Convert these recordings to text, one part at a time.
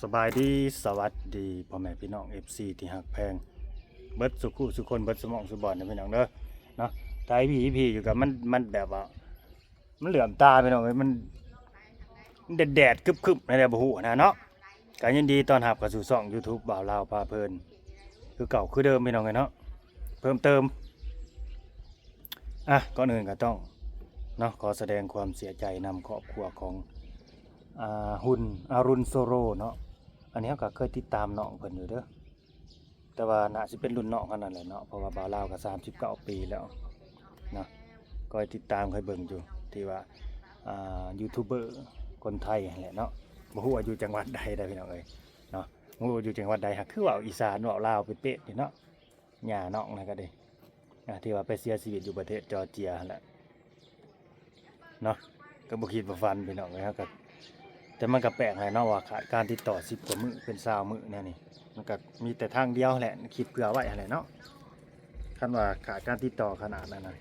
ສະບາຍດີ ສະຫວັດດີພໍ່ແມ່ພີ່ນ້ອງ ເອັຟຊີ ທີ່ຮັກແພງເບິດສູ່ຄູ່ສູ່ຄົນ ເບິດສູ່ໝ່ອງສູ່ບ່ອນເດີພີ່ນ້ອງເດີເນາະ. ຖ່າຍ ອີພີ ອີພີ ຢູ່ກັບມັນ ມັນແບບວ່າ ມັນເຫຼືອມຕາພີ່ນ້ອງເອີຍ ມັນ ມັນແດດໆ ຄຶບໆ ແນວໃດບໍ່ຮູ້ນະເນາະ. ກໍຍິນດີຕ້ອນຮັບເຂົ້າສູ່ຊ່ອງ YouTube ບ່າວລາວພາເພີນ ຄືເກົ່າຄືເດີມພີ່ນ້ອງເອີຍເນາະ. ເພີ່ມເຕີມ ອ່ະ ກ່ອນອື່ນກໍຕ້ອງເນາະ ຂໍສະແດງຄວາມເສຍໃຈນຳຄອບຄົວຂອງ ອ່າ ຮຸນ ອາ ອາລຸນ ໂຊໂຣເນາະ. ອັນນີ້ເຮົາກໍເຄີຍຕິດຕາມນ້ອງເພິ່ນຢູ່ເດີ ແຕ່ວ່າໜ້າຊິເປັນລຸ້ນນ້ອງເຮົານັ້ນແຫຼະເນາະ ເພາະວ່າບ່າວລາວກໍສາມສິບເກົ້າປີແລ້ວເນາະ. ກໍຕິດຕາມ ເຄີຍເບິ່ງຢູ່ ທີ່ວ່າ ອ່າ ຢູທູບເບີຄົນໄທຫັ້ນແຫຼະເນາະ. ບໍ່ຮູ້ວ່າຢູ່ຈັງຫວັດໃດເດີພີ່ນ້ອງເອີຍເນາະ ບໍ່ຮູ້ວ່າຢູ່ຈັງຫວັດໃດ ຫາກຄືເວົ້າອີສານເວົ້າລາວເປັດໆ ນີ້ເນາະ. ຍ່ານ້ອງນະກໍດີ ອ່າ ທີ່ວ່າໄປເສຍຊີວິດຢູ່ປະເທດຈໍເຈຍຫັ້ນແຫຼະເນາະ. ກໍບໍ່ຄິດບໍ່ຝັນພີ່ນ້ອງເອີຍ ເຮົາກໍ ແຕ່ມັນກໍແປກແຫຼະເນາະ ວ່າຂາດການຕິດຕໍ່ສິບກວ່າມື້ເປັນຊາວມື້ແນວນີ້ ມັນກໍມີແຕ່ທາງດຽວແຫຼະ ຄິດເຜື່ອໄວ້ຫັ້ນແຫຼະເນາະ. ຄັນວ່າຂາດການຕິດຕໍ່ຂະໜາດນັ້ນນະ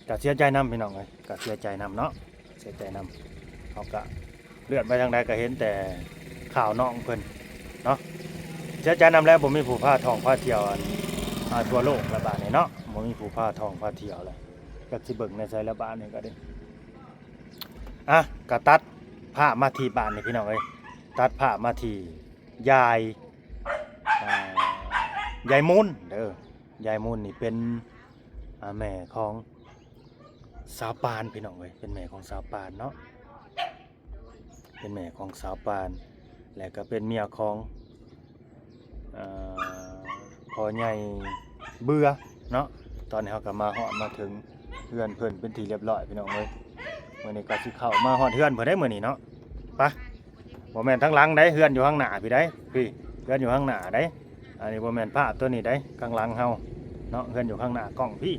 ກໍເສຍໃຈນຳພີ່ນ້ອງເອີຍ ກໍເສຍໃຈນຳເນາະ ເສຍໃຈນຳ. ເຮົາກະເລື່ອນໄປທາງໃດກະເຫັນແຕ່ຂ່າວນ້ອງເພິ່ນເນາະ ເສຍໃຈນຳແຫຼະ ບໍ່ມີຜູ້ພາທ່ອງພາທ່ຽວ ອັນ ອ່າ ທົ່ວໂລກລະບາດນີ້ເນາະ ບໍ່ມີຜູ້ພາທ່ອງພາທ່ຽວລະ ຈັກຊິເບິ່ງແນວໃສລະບາດນີ້ກະເດ້. ອ່ະ ກະຕັດພາບມາທີ່ບາດນີ້ພີ່ນ້ອງເອີຍ ຕັດພາບມາທີ່ ຍາຍ ອ່າ ຍາຍມູນເດີ. ຍາຍມູນນີ້ເປັນ ອ່າ ແມ່ຂອງສາວປານພີ່ນ້ອງເອີຍ ເປັນແມ່ຂອງສາວປານເນາະ ເປັນແມ່ຂອງສາວປານ ແລະກໍເປັນເມຍຂອງ ອ່າ ພໍ່ໃຫຍ່ເບືອເນາະ. ຕອນນີ້ເຮົາກໍມາຮອດມາເຖິງເຮືອນເພິ່ນເປັນທີ່ລຽບຮ້ອຍພີ່ນ້ອງເອີຍ. ມື້ນີ້ກໍຊິເຂົ້າມາຮອດເຮືອນເພິ່ນໄດ໋ມື້ນີ້ເນາະ ໄປ. ບໍ່ແມ່ນທາງຫຼັງໃດ໋ ເຮືອນຢູ່ຂ້າງໜ້າພີ້ໃດ໋ ພີ້ ເຮືອນຢູ່ຂ້າງໜ້າໃດ໋. ອັນນີ້ບໍ່ແມ່ນພາບຕົວນີ້ໃດ໋ ຂ້າງຫຼັງເຮົາເນາະ ເຮືອນຢູ່ຂ້າງໜ້າກ້ອງພີ້.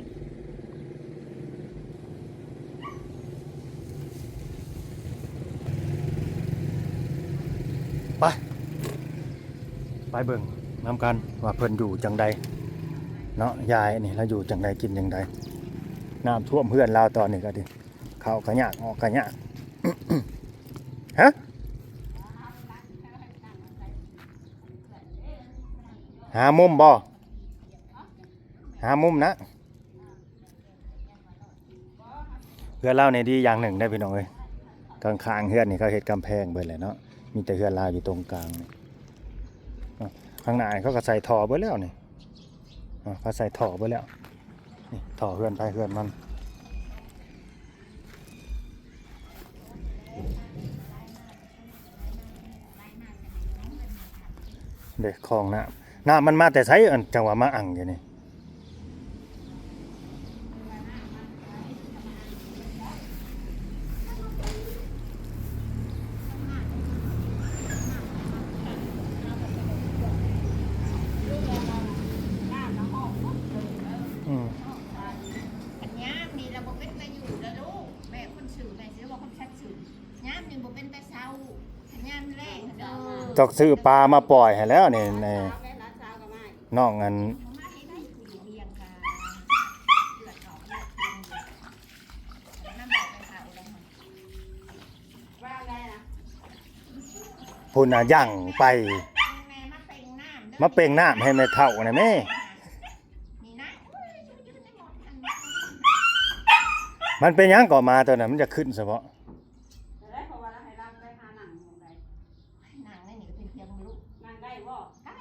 ໄປ ໄປເບິ່ງນຳກັນວ່າເພິ່ນຢູ່ຈັ່ງໃດເນາະ ຍາຍນີ້ລາວຢູ່ຈັ່ງໃດກິນຈັ່ງໃດ. ນ້ຳຖ້ວມເຮືອນລາວຕອນນີ້ກໍດີ ເຂົ້າກໍຍາກ ອອກກໍຍາກ. ຮະ? ຫາມຸມບໍ່? ຫາມຸມນະ. ເຮືອນລາວນີ້ດີຢ່າງໜຶ່ງເດ້ພີ່ນ້ອງເອີຍ ຂ້າງໆເຮືອນນີ້ເຂົາເຮັດກຳແພງເບິດແຫຼະເນາະ ມີແຕ່ເຮືອນລາວຢູ່ຕົງກາງນີ້ເນາະ. ຂ້າງໜ້ານີ້ເຂົາກໍໃສ່ທໍ່ເບິດແລ້ວນີ້ເນາະ ເຂົາໃສ່ທໍ່ເບິດແລ້ວ. ນີ້ທໍ່ເຮືອນໃຜເຮືອນມັນ. ເດ້ ຄອງນ້ຳ ນ້ຳມັນມາແຕ່ໃສ ອັນ ຈັ່ງວ່າມາອັ່ງຢູ່ນີ້? ອືມ ຍາມນີ້ລະບໍ່ເປັນຕາຢູ່ເດີລູກ ແມ່ຄົນຊື່ ແມ່ຊິວ່າຄົນສັດຊື່. ຍາມນີ້ບໍ່ເປັນຕາເຊົາ ຍາມແລງເດີ ຕ້ອງຊື້ປາມາປ່ອຍໃຫ້ແລ້ວນີ້ ນີ້ ນ້ອງອັນ ພຸ້ນນະ ຍັງໄປ ມາເປັ່ງນ້ຳໃຫ້ແມ່ເຖົ້ານະແມ່. ມັນເປັນຫຍັງກໍໝາຕົວນັ້ນ ມັນຈະຂຶ້ນສະເພາະ ນັ່ງໃນນີ້ກໍເປັນພຽງລູກ ນັ່ງໄດ້ບໍ່? ໄດ້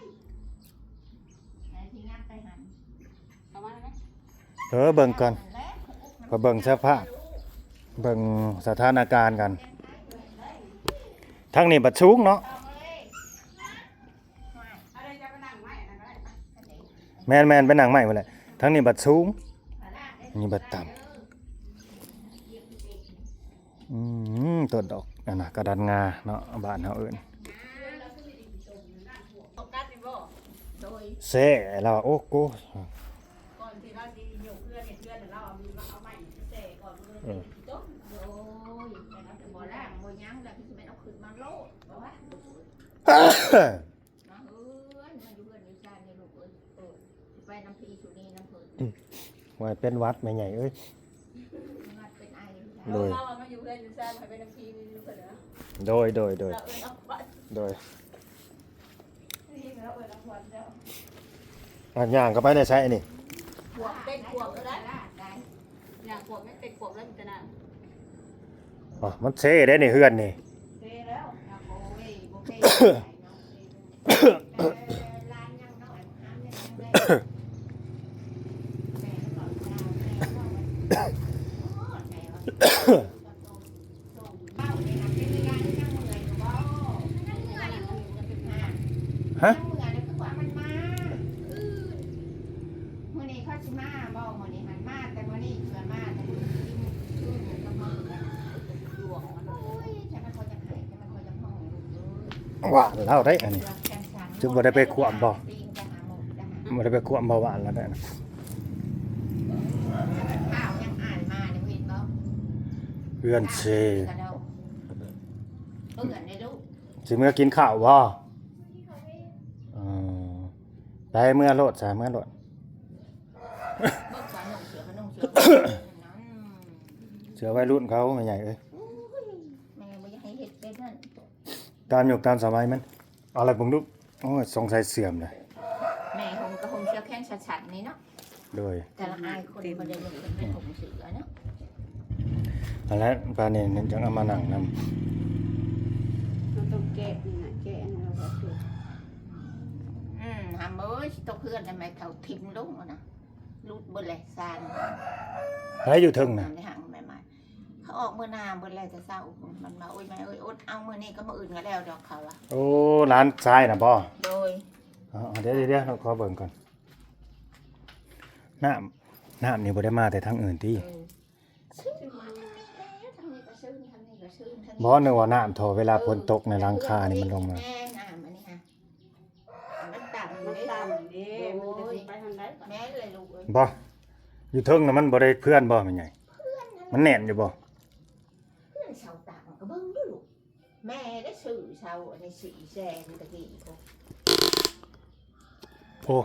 ໃຫ້ທີ່ຍັບໄປຫັ້ນ ເຂົ້າມາໄດ້ໄໝ? ເອີ ເບິ່ງກ່ອນ ເພິ່ນເບິ່ງສະພາບ ເບິ່ງສະຖານະການກັນ. ທາງນີ້ບັດສູງເນາະ. ແມ່ນໆ ໄປນັ່ງໄມ້ພຸ້ນແຫຼະ. ທາງນີ້ບັດສູງ ນີ້ບັດຕ່ຳ. ອືມ ຕົ້ນດອກອັນນະ ກະດັນງາເນາະ ບ້ານເຮົາເອີ້ນ. ແຊະລາວ ໂອ້ໂກ ກ່ອນທີ່ລາວຊິຍົກເຮືອນເຮັດເຮືອນ ລາວເອົາໄມ້ແຊະກ່ອນ. ເອີ ໂອ້ຍ ແຕ່ລາວຈະບໍ່ລ້າງບໍ່ຫຍັງ ລາວຊິແມ່ນເອົາຂຶ້ນມາໂລດ. ມາເຮືອນ ມາຢູ່ເຮືອນຢູ່ຊານນີ້ລູກເອີຍ ເອີ ໄປນຳພີ່ສຸນີນຳເພິ່ນ. ອືມ ວ່າເປັນຫວັດແມ່ໃຫຍ່ເອີຍ ຫວັດເປັນໄອ. ໂດຍ ເອີ ເຮົາວ່າມາຢູ່ເຮືອນຢູ່ຊານໃຫ້ໄປນຳພີ່ຢູ່ເພິ່ນເນາະ. ໂດຍ ໂດຍ ໂດຍ ເອີ ເອົາໄປ ໂດຍ ອ່ະ ຍ່າງເຂົ້າໄປໃນໃສອັນນີ້? ຂວບເປັນຂວບແລ້ວໄດ໋ ຍ່າງຂວບແມ່ນເປັນຂວບແລ້ວ ມີແຕ່ນາງ ອໍ ມັນເຊເດ້ນີ້ ເຮືອນນີ້ ເຊແລ້ວ ໂອ້ຍ ບໍ່ເປນໄປເນາະ ເຊເລີຍ ແຕ່ຫຼານຍັງນ້ອຍ ຫາເງິນຍັງໄດ້ ແມ່ກໍລາວ ແມ່ກໍ ແມ່ວ່າ ຮະ? ມື້ນີ້ເຂົາຊິມາບໍ່? ມື້ນີ້ຫັ້ນມາ ແຕ່ມື້ນີ້ເຂົາມາ ແຕ່ມື້ອື່ນ ຄືມື້ກັບມື້ ໂອ້ຍ ຈັກມັນກໍຈະໃຫ້ ຈັກມັນກໍຈະຮ້ອງ ຫວ່ານລາວໄດ໋ອັນນີ້ ຈະບໍ່ໄດ້ໄປຂວມບໍ່? ບໍ່ໄດ້ໄປຂວມບໍ່ຫວ່ານລາວໄດ໋ ເຮືອນເຊ ຊິເມືອກິນເຂົ້າບໍ່? ເອີ ໄປເມືອໂລດຊະ ເມືອໂລດ ເສື້ອໄວລຸ້ນເຂົາ ແມ່ໃຫຍ່ເອີຍ ແມ່ບໍ່ຢາກໃຫ້ເຮັດແບບນັ້ນ ຕາມຍຸກຕາມສະໄໝມັນ ເອົາລະເບິ່ງດູ ໂອ້ຍ ສົງໄສເສື່ອມລະ ແມ່ຫົ່ມກໍຫົ່ມເສື້ອແຂນສັ້ນໆນີ້ເນາະ ໂດຍ ແຕ່ລະອ້າຍຄົນບໍ່ໄດ້ນຸ່ງເປັນຫົ່ມເສື້ອເນາະ ຫັ້ນແຫຼະ ປານນີ້ມັນຈັ່ງເອົາມານັ່ງນຳ ເຮົາຕ້ອງແກະນີ້ນະ ແກະອັນນັ້ນລະ ອືມ ຫຳເອີຍ ຊິຕົກເຮືອນແລ້ວ ແມ່ເຖົ້າຖິ້ມລົງຫັ້ນນະ ຫຼຸດເບິດແຫຼະຊານ ໃຜຢູ່ເທິງນະ? ໃນຫ້າງແມ່ມາ ເຂົາອອກມື້ໜ້າເບິດແລ້ວແຕ່ເຊົ້າ ມັນວ່າ ໂອ້ຍ ແມ່ເອີຍ ອົດເອົາ ມື້ນີ້ກັບມື້ອື່ນກໍແລ້ວດອກ ເຂົາວ່າ ໂອ້ ຫຼານຊາຍນະບໍ່? ໂດຍ ເອົາ ເອົາ ດຽວໆ ເຮົາຂໍເບິ່ງກ່ອນ ນ້ຳ ນ້ຳນີ້ບໍ່ໄດ້ມາແຕ່ທາງອື່ນຕິ? ເອີ ຊື້ມາທາງນີ້ແຫຼະ ທາງນີ້ກໍຊື້ ທາງນີ້ກໍຊື້ ທາງນີ້ ບໍ່ ນຶກວ່ານ້ຳທໍ່ເວລາຝົນຕົກໃນຫຼັງຄານີ້ມັນລົງມາ ແມ່ນ້ຳອັນນີ້ຫະ ມັນຕ່ຳ ມັນຕ່ຳເດ້ ໂດຍ ມັນຈະໄປທາງໃດ? ແມ່ນເລີຍລູກເອີຍ ບໍ່ ຢູ່ເທິງນະມັນບໍ່ໄດ້ເພື່ອນບໍ່ແມ່ໃຫຍ່? ເພື່ອນນັ້ນ ມັນແໜ້ນຢູ່ບໍ່? ເພື່ອນເສົາຕັ້ງ ກໍເບິ່ງດູລູກ ແມ່ໄດ້ຊື້ເສົາອັນນີ້ສີ່ແສນຕະກີ້ພຸ້ນ ໂອ້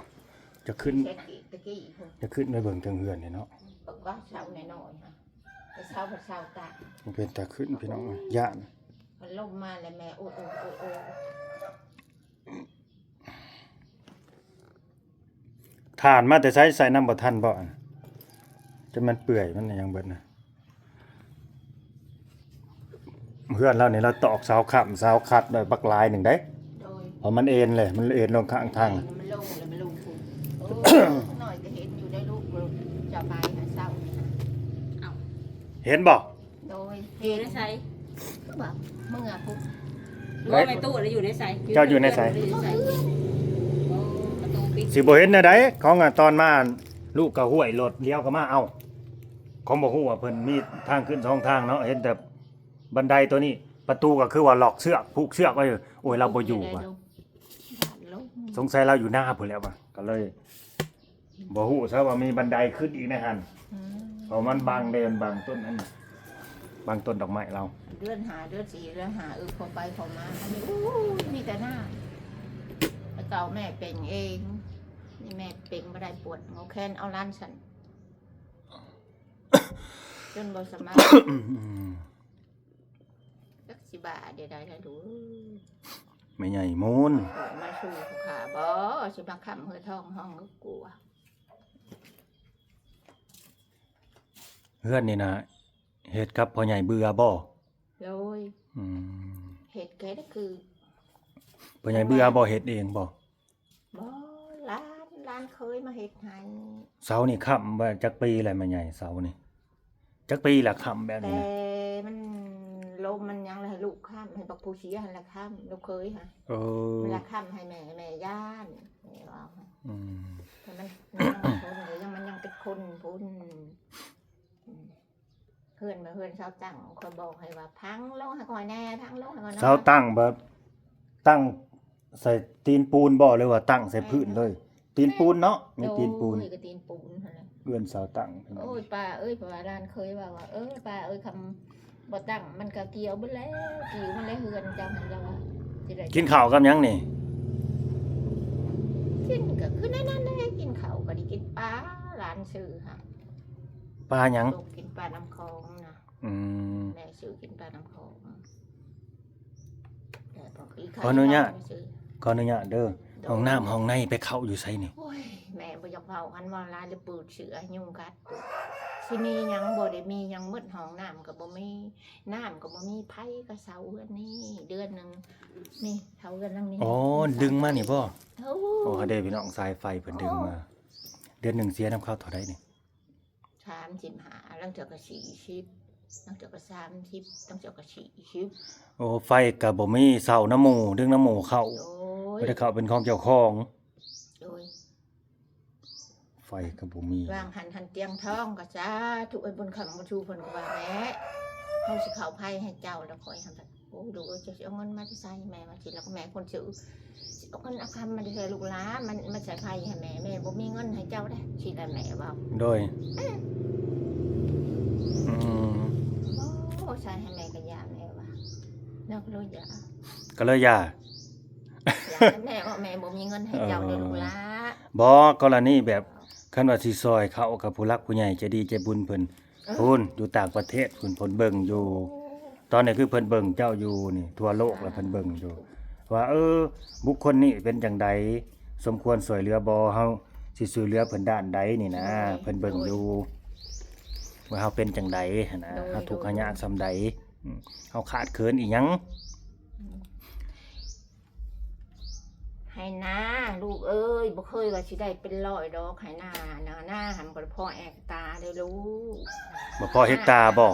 ຈະຂຶ້ນ ແສນກີບຕະກີ້ພຸ້ນ ຈະຂຶ້ນໄປເບິ່ງເທິງເຮືອນນີ້ເນາະ ເບິ່ງວ່າເສົານ້ອຍໆຫະ ແຕ່ເສົາພັດເສົາຕັ້ງ ມັນເປັນຕາຂຶ້ນພີ່ນ້ອງ ຢ້ານ ມັນລົງມາແລ້ວແມ່ ໂອ້ຍ ໂອ້ຍ ໂອ້ຍ ຖ່ານມາແຕ່ໃສ ໃສ່ນຳບໍ່ທັນບໍ່ ອັນ ຈົນມັນເປື່ອຍ ມັນຫຍັງເບິດນະ ເຮືອນລາວນີ້ລາວຕອກເສົາຄ້ຳເສົາຄັດໄວ້ບັກຫຼາຍໜຶ່ງເດ້ ໂດຍ ເພາະມັນເອັນເລີຍ ມັນເອັນລົງຂ້າງທາງ ມັນລົງແລ້ວມັນລົງພຸ້ນ ໂອ້ ນ້ອຍກໍເຫັນຢູ່ໄດ໋ລູກ ເຈົ້າໄປຫາເຊົ້ານີ້ນະ ເອົ້າ ເຫັນບໍ່? ໂດຍ ຢູ່ໃນໃສ? ຄືວ່າເມືອພຸ້ນ ບໍ່ ແມ່ຕູ້ລະຢູ່ໃນໃສ? ເຈົ້າຢູ່ໃນໃສ? ຢູ່ໃນໃສ? ໂອ້ ປະຕູປິດ ຊິບໍ່ເຫັນແນວໃດ ຂອງ ອາ ຕອນມາ ລູກກໍຫ້ວຍລົດ ລ້ຽວກໍມາ ເອົ້າ ຂອງບໍ່ຮູ້ວ່າເພິ່ນມີທາງຂຶ້ນສອງທາງເນາະ ເຫັນແຕ່ບັນໄດຕົວນີ້ ປະຕູກໍຄືວ່າລັອກເຊືອກ ຜູກເຊືອກໄວ້ ໂອ້ຍ ລາວບໍ່ຢູ່ວ່າ ຢ້ານລົງ ສົງໄສລາວຢູ່ນາພຸ້ນແຫຼະວ່າ ກໍເລີຍ ບໍ່ຮູ້ຊະວ່າມີບັນໄດຂຶ້ນອີກໃນຫັ້ນ ອືມ ເພາະມັນບັງແດດ ບັງຕົ້ນອັນ ບັງຕົ້ນດອກໄມ້ລາວ ເດືອນຫ້າ ເດືອນສີ່ ເດືອນຫ້າ ອຶບເຂົ້າໄປເຂົ້າມາ ອັນນີ້ ໂອ້ຍ ມີແຕ່ນ້ຳ ແຕ່ເກົ່າແມ່ເປັງເອງ ນີ້ແມ່ເປັງບໍ່ໄດ້ ປວດຫົວແຂນ ເອົາຫຼານຊັ້ນ ຈົນບໍ່ສະບາຍ ອືມ ຈັກຊິບ້າແນວໃດລະລູກເອີຍ ແມ່ໃຫຍ່ມູນ ມາສູ່ຜູ້ຂ້າບໍ່ ຊິມາຄ້ຳເຮືອທອງຫ້ອງກໍກົວ ເຮືອນນີ້ນະ ເຮັດກັບພໍ່ໃຫຍ່ເບືອບໍ່? ໂດຍ ອືມ ເຮັດແກກໍຄື ພໍ່ໃຫຍ່ເບືອບໍ່ ເຮັດເອງບໍ່? ບໍ່ ຫຼານ ຫຼານເຂີຍມາເຮັດໃຫ້ ເສົານີ້ຄ້ຳວ່າຈັກປີແລ້ວແມ່ໃຫຍ່ ເສົານີ້ ຈັກປີລະຄ້ຳແບບນີ້ນະ? ແຕ່ມັນລົມມັນຫຍັງລະໃຫ້ລູກຄ້ຳ ໃຫ້ບັກຜູ້ເສຍຫັ້ນລະຄ້ຳ ລູກເຂີຍຫະ ເອີ ມັນລະຄ້ຳໃຫ້ແມ່ ແມ່ຢ້ານ ແມ່ເວົ້າ ອືມ ແຕ່ມັນຍັງຄົນ ຍັງ ມັນຍັງເປັນຄົນພຸ້ນ ອືມ ເຮືອນ ເຮືອນເສົາຕັ້ງ ຂ້ອຍບອກໃຫ້ວ່າພັງລົງໃຫ້ຂ້ອຍແດ່ ພັງລົງໃຫ້ຂ້ອຍແດ່ ເສົາຕັ້ງແບບຕັ້ງ ໃສ່ຕີນປູນບໍ່ ຫຼືວ່າຕັ້ງໃສ່ພື້ນເລີຍ? ຕີນປູນເນາະ ມີຕີນປູນ ໂອ້ຍ ກໍຕີນປູນຫັ້ນແຫຼະ ເຮືອນເສົາຕັ້ງ ໂອ້ຍ ປ້າເອີຍ ເພາະວ່າຫຼານເຂີຍເວົ້າວ່າ ເອີ ປ້າເອີຍ ຄຳບໍ່ຕັ້ງມັນກໍກ່ຽວເບິດແລ້ວ ກິວມັນແລ້ວເຮືອນເຈົ້າຫັ້ນ ລາວວ່າ ຊິໄດ້ ກິນເຂົ້າກັບຫຍັງນີ້? ກິນກໍຄືໃນນັ້ນແຫຼະ ກິນເຂົ້າກໍໄດ້ກິນປາ ຫຼານຊື້ຫະ ປາຫຍັງ? ຕົກກິນປານ້ຳຂອງນະ ອືມ ແມ່ຊື້ກິນປານ້ຳຂອງ ແ ຂໍອະນຸຍາດ ຂໍອະນຸຍາດເດີ. ໂດຍ. ຫ້ອງນ້ຳຫ້ອງໃນໄປເຂົ້າຢູ່ໃສນີ້? ໂອ້ຍ ແມ່ບໍ່ຢາກເວົ້າ ຄັນເວົ້າຫຼາຍແລ້ວປຶດເຊື້ອຍຸງກັດ. ຊິມີຫຍັງ ບໍ່ໄດ້ມີຫຍັງໝົດ ຫ້ອງນ້ຳກໍບໍ່ມີ ນ້ຳກໍບໍ່ມີ ໄຟກໍເຊົ່າເຮືອນນີ້ເດືອນໜຶ່ງ. ນີ້ເຊົ່າເຮືອນຫຼັງນີ້. ອໍ ດຶງມານີ້ບໍ່? ໂອ້ ໂອ້ ເດ້ພີ່ນ້ອງ ສາຍໄຟເພິ່ນດຶງມາ. ເດືອນໜຶ່ງເສຍນຳເຂົາເທົ່າໃດນີ້? ສາມສິບຫ້າ ລາງເທື່ອກໍສີ່ສິບ ລາງເທື່ອກໍສາມສິບ ລາງເທື່ອກໍສີ່ສິບ. ໂອ້ ໄຟກໍບໍ່ມີ ເຊົ່ານຳໝູ່ ດຶງນຳໝູ່ເຂົ້າ. ໂດຍ. ບໍ່ໄດ້ເຂົ້າເປັນຂອງເຈົ້າຂອງ. ໂດຍ. ໄຟກໍບໍ່ມີ ວາງຫັ້ນຫັ້ນຕຽງທອງກໍສາທຸ ເອີຍ ບຸນຄຳບຸນຊູ ເພິ່ນກໍວ່າແຫຼະ ເຮົາຊິເຂົ້າໄຟໃຫ້ເຈົ້າ ແລ້ວຂ້ອຍຫັ້ນ ໂອ້ ລູກເອີຍ ເຈົ້າຊິເອົາເງິນມາແຕ່ໃສ? ແມ່ວ່າຊິ ແລ້ວກໍແມ່ຄົນຊື້ ຊິເອົາເງິນເອົາຄຳມາແຕ່ໃສລູກຫຼານ? ມັນມາໃສ່ໄຟໃຫ້ແມ່ ແມ່ບໍ່ມີເງິນໃຫ້ເຈົ້າເດ້ ຊິໄດ້ແມ່ເວົ້າ. ໂດຍ. ອືມ ອືມ ໂອ້ ໃສ່ໃຫ້ແມ່ກໍຢ່າ ແມ່ວ່າ ເນາະ ກໍເລີຍຢ່າ ກໍເລີຍຢ່າ ຢ່າແມ່ເວົ້າ ແມ່ບໍ່ມີເງິນໃຫ້ເຈົ້າເດ້ລູກຫຼານ. ບໍ່ ກໍລະນີແບບ ຄັນວ່າຊິຊ່ອຍເຂົ້າກັບຜູ້ຫຼັກຜູ້ໃຫຍ່ໃຈດີໃຈບຸນເພິ່ນ ເອີ ພຸ້ນຢູ່ຕ່າງປະເທດພຸ້ນ ເພິ່ນເບິ່ງຢູ່. ໂອ້ ຕອນນີ້ຄືເພິ່ນເບິ່ງເຈົ້າຢູ່ນີ້ ທົ່ວໂລກລະເພິ່ນເບິ່ງຢູ່ ວ່າ ເອີ ບຸກຄົນນີ້ເປັນຈັ່ງໃດ ສົມຄວນຊ່ວຍເຫຼືອບໍ່ ເຮົາຊິຊ່ວຍເຫຼືອເພິ່ນດ້ານໃດນີ້ນະ. ໂດຍ. ເພິ່ນເບິ່ງຢູ່ ໂດຍ ວ່າເຮົາເປັນຈັ່ງໃດຫັ້ນນະ. ໂດຍ. ເຮົາທຸກເຮົາຍາກສ່ຳໃດ ອືມ ເຮົາຂາດເຂີນອີ່ຫຍັງ. ອືມ. ໄຮ່ນາ ລູກເອີຍ ບໍ່ເຄີຍວ່າຊິໄດ້ເປັນຮ້ອຍດອກ ໄຮ່ນານະ ນາຫັ້ນບໍ່ພໍແອັກຕາເດ້ລູກ. ບໍ່ພໍເຮັກຕາບໍ່?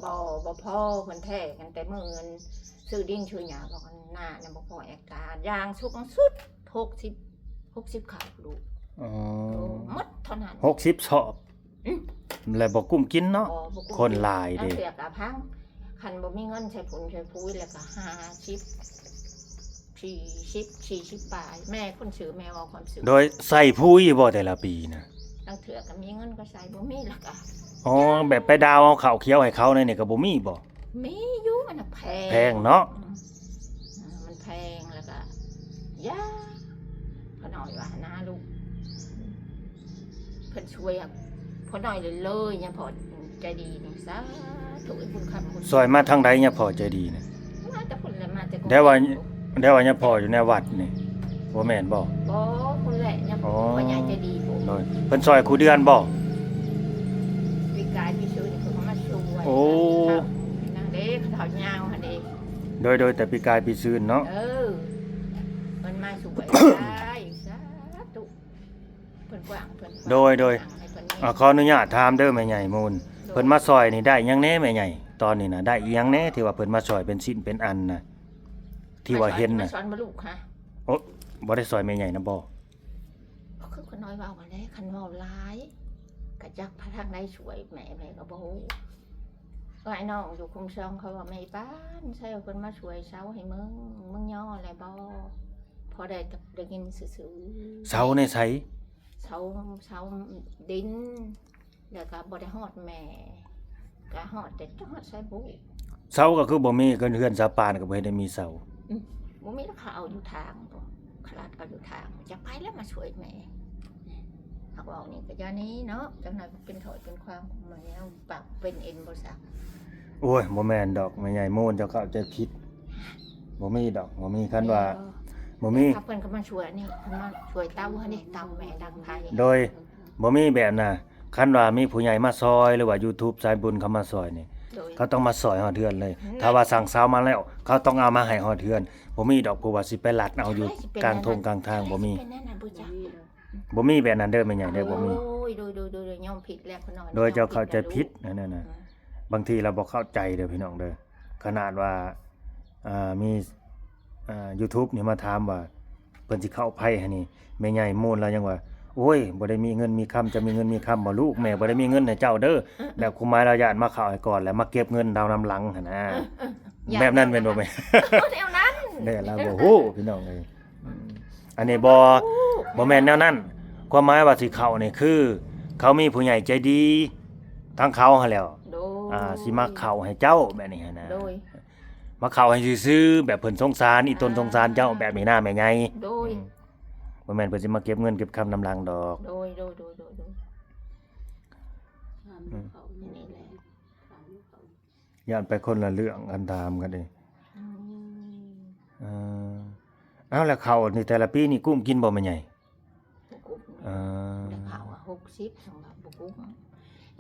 ບໍ່ ບໍ່ພໍ ເພິ່ນແທກກັນແຕ່ມື້ເງິນຊື້ດິນຊື້ຫຍ້າ ບອກນານະບໍ່ພໍແອັກຕາ ຢ່າງສຸດສຸດ ຫົກສິບ ຫົກສິບເຂົ້າລູກ. ອໍ ໂອ້ ໝົດເທົ່ານັ້ນ ຫົກສິບສອບ. ອືມ ແລ້ວບໍ່ກຸ້ມກິນເນາະ ບໍ່ ບໍ່ກຸ້ມກິນ ຄົນຫຼາຍເດ້. ລາງເທື່ອກໍພັງ ຄັນບໍ່ມີເງິນໃສ່ຝຸ່ນໃສ່ປຸຍ ແລ້ວກໍຫ້າສິບ ສີ່ສິບ ສີ່ສິບປາຍ ແມ່ຄົນຊື້ ແມ່ເວົ້າຄວາມຈິງ. ໂດຍ ໃສ່ປຸຍບໍ່ແຕ່ລະປີນະ? ລາງເທື່ອກໍມີເງິນກໍໃສ່ ບໍ່ມີແລ້ວກໍ ອໍ ແບບໄປດາວເອົາເຂົ້າຂຽວໃຫ້ເຂົາແນວນີ້ກໍບໍ່ມີບໍ່? ມີຢູ່ ມັນນະແພງ ແພງເນາະ. ອືມ ມັນແພງ ແລ້ວກໍຢ່າ ພໍ່ນ້ອຍວ່ານະລູກ ເພິ່ນຊ່ວຍພໍ່ນ້ອຍເລີຍ ຍາພໍ່ໃຈດີນີ້ ສາທຸ ບຸນຄຳບຸນ ຊ່ອຍມາທາງໃດຍາພໍ່ໃຈດີນະ? ມາແຕ່ພຸ້ນແຫຼະ ມາແຕ່ ແຕ່ວ່າ ແຕ່ວ່າຍາພໍ່ຢູ່ໃນວັດນີ້ ບໍ່ແມ່ນບໍ່? ບໍ່ ພຸ້ນແຫຼະ ຍາພໍ່ໃຫຍ່ໃຈດີພຸ້ນ. ໂດຍ ເພິ່ນຊ່ອຍຄູ່ເດືອນບໍ່? ປີກາຍປີຊືນເພິ່ນກໍມາຊ່ວຍ. ໂອ້ ນາງເດ້ ເຖົ້າຍາວຫັ້ນເດ້. ໂດຍ ໂດຍ ແຕ່ປີກາຍປີຊືນເນາະ. ເອີ ເພິ່ນມາຊ່ວຍ ສາທຸ ເພິ່ນກວ້າງເພິ່ນ. ໂດຍ ໂດຍ ອ່າ ຂໍອະນຸຍາດຖາມເດີແມ່ໃຫຍ່ມູນ ໂດຍ ເພິ່ນມາຊ່ອຍນີ້ໄດ້ຫຍັງແດ່ແມ່ໃຫຍ່? ຕອນນີ້ນະ ໄດ້ອີ່ຫຍັງແດ່ທີ່ວ່າເພິ່ນມາຊ່ອຍເປັນຊິ້ນເປັນອັນນະ ທີ່ວ່າເຫັນນະ? ມາຊ່ອຍບໍ່ລູກຫະ? ໂອ້ ບໍ່ໄດ້ຊ່ອຍແມ່ໃຫຍ່ນຳບໍ່? ກໍຄືຂ້ານ້ອຍເວົ້າຫັ້ນແຫຼະ ຄັນເວົ້າຫຼາຍກະຈັກພາທາງໃດຊ່ວຍແມ່ ແມ່ກໍບໍ່ຮູ້. ກໍອ້າຍນ້ອງຢູ່ຄຸ້ມຄອງເຂົາວ່າ ແມ່ອີປານ ໃສ່ເພິ່ນມາຊ່ວຍເຊົາໃຫ້ມຶງ ມຶງຍໍແລ້ວບໍ່? ພໍໄດ້ ໄດ້ຍິນຊື່ໆ. ເຊົາໃນໃສ? ເຊົາ ເຊົາດິນ ແລ້ວກໍບໍ່ໄດ້ຮອດແມ່ ກໍຮອດແຕ່ ຮອດໃສບຸ? ເຊົາກໍຄືບໍ່ມີ ເຮືອນຊາວປານກໍບໍ່ເຫັນໄດ້ມີເຊົາ. ອືມ ບໍ່ມີ ແລ້ວເຂົາເອົາຢູ່ທາງພຸ້ນ ຂະລາດເອົາຢູ່ທາງ. ຈັກໃຜແລ້ວມາຊ່ວຍແມ່ ຫາກເວົ້ານີ້ກໍຢ່ານີ້ເນາະ ຈັກໜ້ອຍເປັນຖ້ອຍເປັນຄວາມ ມື້ນີ້ເຮົາປາກເປັນເອັນບໍ່ຊັກ. ໂອ້ຍ ບໍ່ແມ່ນດອກແມ່ໃຫຍ່ມູນ ເຈົ້າເຂົ້າໃຈຜິດ. ບໍ່ມີດອກ ບໍ່ມີ. ຄັນວ່າ ແມ່ນບໍ່? ບໍ່ມີ. ຖ້າເພິ່ນກໍມາຊ່ວຍນີ້ ເພິ່ນມາຊ່ວຍເຕົາຫັ້ນເດ້ ເຕົາແມ່ດັງໄຟ. ໂດຍ ບໍ່ມີແບບນະ ຄັນວ່າມີຜູ້ໃຫຍ່ມາຊ່ອຍ ຫຼືວ່າຢູທູບສາຍບຸນເຂົາມາຊ່ອຍນີ້ ໂດຍ ເຂົາຕ້ອງມາຊ່ອຍຮອດເຮືອນເລີຍ. ອືມ ຖ້າວ່າສັ່ງເຊົາມາແລ້ວ ເຂົາຕ້ອງເອົາມາໃຫ້ຮອດເຮືອນ. ບໍ່ມີດອກຜູ້ວ່າຊິໄປລັດເອົາຢູ່ກາງທົ່ງກາງທາງ ບໍ່ມີ. ເປັນແນວນັ້ນບໍ່ຈັກ ບໍ່ມີແບບນັ້ນເດີແມ່ໃຫຍ່ເດີ ບໍ່ມີ. ໂອ້ຍ ໂດຍ ໂດຍ ໂດຍ ໂດຍ ຍອມຜິດແລ້ວຂະນ້ອຍ ໂດຍ ເຈົ້າເຂົ້າໃຈຜິດ ຍອມຜິດແລ້ວ ນັ້ນນະ. ອືມ ບາງທີລາວບໍ່ເຂົ້າໃຈເດີພີ່ນ້ອງເດີ ຂະໜາດວ່າ ອ່າ ມີ ອ່າ ຢູທູບນີ້ມາຖາມວ່າ ເພິ່ນຊິເຂົ້າໃຜຫັ້ນນີ້ ແມ່ໃຫຍ່ມູນລາວຍັງວ່າ ໂອ້ຍ ບໍ່ໄດ້ມີເງິນມີຄຳ ຈະມີເງິນມີຄຳບໍ່ລູກ ແມ່ບໍ່ໄດ້ມີເງິນໃຫ້ເຈົ້າເດີ. ແບບຄວາມໝາຍລາວຢ້ານມາເຂົ້າໃຫ້ກ່ອນ ແລ້ວມາເກັບເງິນລາວນຳຫຼັງຫັ້ນນະ. ເອີ ເອີ ແບບນັ້ນແມ່ນບໍ່ແມ່? ແນວນັ້ນ ແມ່ລາວບໍ່ຮູ້ພີ່ນ້ອງເອີຍ. ອືມ ອັນນີ້ບໍ່ ບໍ່ແມ່ນແນວນັ້ນ. ຄວາມໝາຍວ່າຊິເຂົ້ານີ້ ຄືເຂົາມີຜູ້ໃຫຍ່ໃຈດີທາງເຂົາຫັ້ນແຫຼ້ວ ໂດຍ ອ່າ ຊິມາເຂົ້າໃຫ້ເຈົ້າແບບນີ້ຫັ້ນນະ. ໂດຍ ມາເຂົ້າໃຫ້ຊື່ໆ ແບບເພິ່ນສົງສານ ອີ່ຕົນສົງສານເຈົ້າ ອ່າ ແບບນີ້ນະແມ່ໃຫຍ່. ໂດຍ ອືມ ບໍ່ແມ່ນເພິ່ນຊິມາເກັບເງິນເກັບຄຳນຳຫຼັງດອກ. ໂດຍ ໂດຍ ໂດຍ ໂດຍ ໂດຍ ອືມ ຢ້ານໄປຄົນລະເລື່ອງກັນ ຖາມກັນເດ້. ອືມ ອ່າ ເອົາ ແລ້ວເຂົ້ານີ້ແຕ່ລະປີນີ້ກຸ້ມກິນບໍ່ແມ່ໃຫຍ່? ບໍ່ກຸ້ມ. ເອີ ແລ້ວເຂົ້າຫົກສິບ ຈັ່ງວ່າບໍ່ກຸ້ມ.